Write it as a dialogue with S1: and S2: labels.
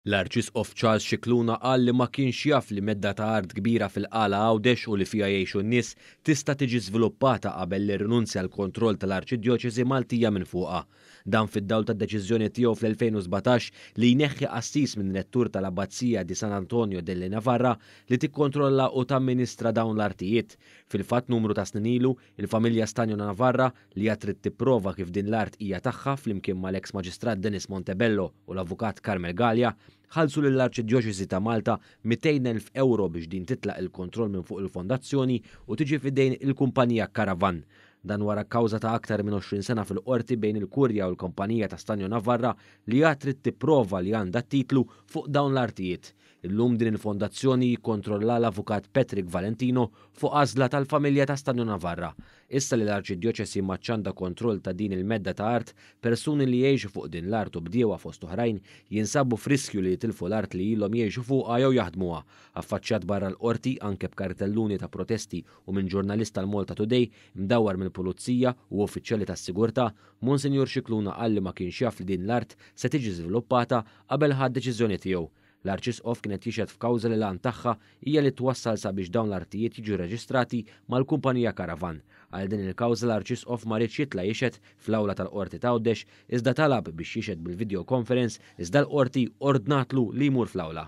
S1: L-Arċisqof Charles Scicluna qal li ma kienx jaf li medda ta' art kbira fil-Qala Għawdex u li fiha jgħixu n-nies tista' tiġi żviluppata qabel li rrinunzja l-kontroll tal-Arċidjoċesi Maltija minn fuqha. Dan fid-dawl tad-deċiżjoni tiegħu fl-2017 li jneħħi qassis minn rettur tal-Abbazija di San Antonio delle Navarra li tikkontrolla u tamministra dawn l-artijiet. Fil-fatt numru ta' snin ilu, il-familja Stagno Navarra li għad trid tipprova kif din l-art hija tagħha flimkien mal-eks Maġistrat Denis Montebello u l-Avukat Carmel Galea, ħallsu lill-Arċidjoċesi ta' Malta 200,000 ewro biex din titlaq il-kontroll minn fuq il-fondazzjoni u tiġi f'idejn il-kumpanija Caravan. Dan wara kawża ta' aktar minn 20 sena fil-Qorti bejn il-Kurja u l-kumpanija ta' Stagno Navarra li għad trid tipprova li għandha t-titlu fuq dawn l-artijiet. Illum din il-fondazzjoni jikkontrollha l-Avukat Patrick Valentino fuq għażla tal-familja ta' Stagno Navarra. Issa li l-Arċidjoċesi m'għadx għandha kontroll ta' din il-medda ta' art, persuni li jgħixu fuq din l-art u bdiewa fost oħrajn jinsabu f'riskju li jitilfu l-art li ilhom jgħixu fuqha jew jaħdmuha. Affaċċjat barra l-Qorti anke b'kartelluni ta' protesti u minn ġurnalist tal-Malta Today mdawwar mill-Pulizija u uffiċjali tas-sigurtà, Monsinjur Scicluna qal li ma kienx jaf li din l-art se tiġi żviluppata qabel ħa d-deċiżjoni tiegħu. L-Arċisqof kien qed jixhed f'kawża li l-għan tagħha hija li twassal sabiex dawn l-artijiet jiġu rreġistrati mal-kumpanija Caravan. Għal din il-kawża l-Arċisqof ma riedx jitla' jixhed fl-awla tal-Qorti t'Għawdex iżda talab biex jixhed bil-video conference iżda l-Qorti ordnatlu li jmur fl-awla.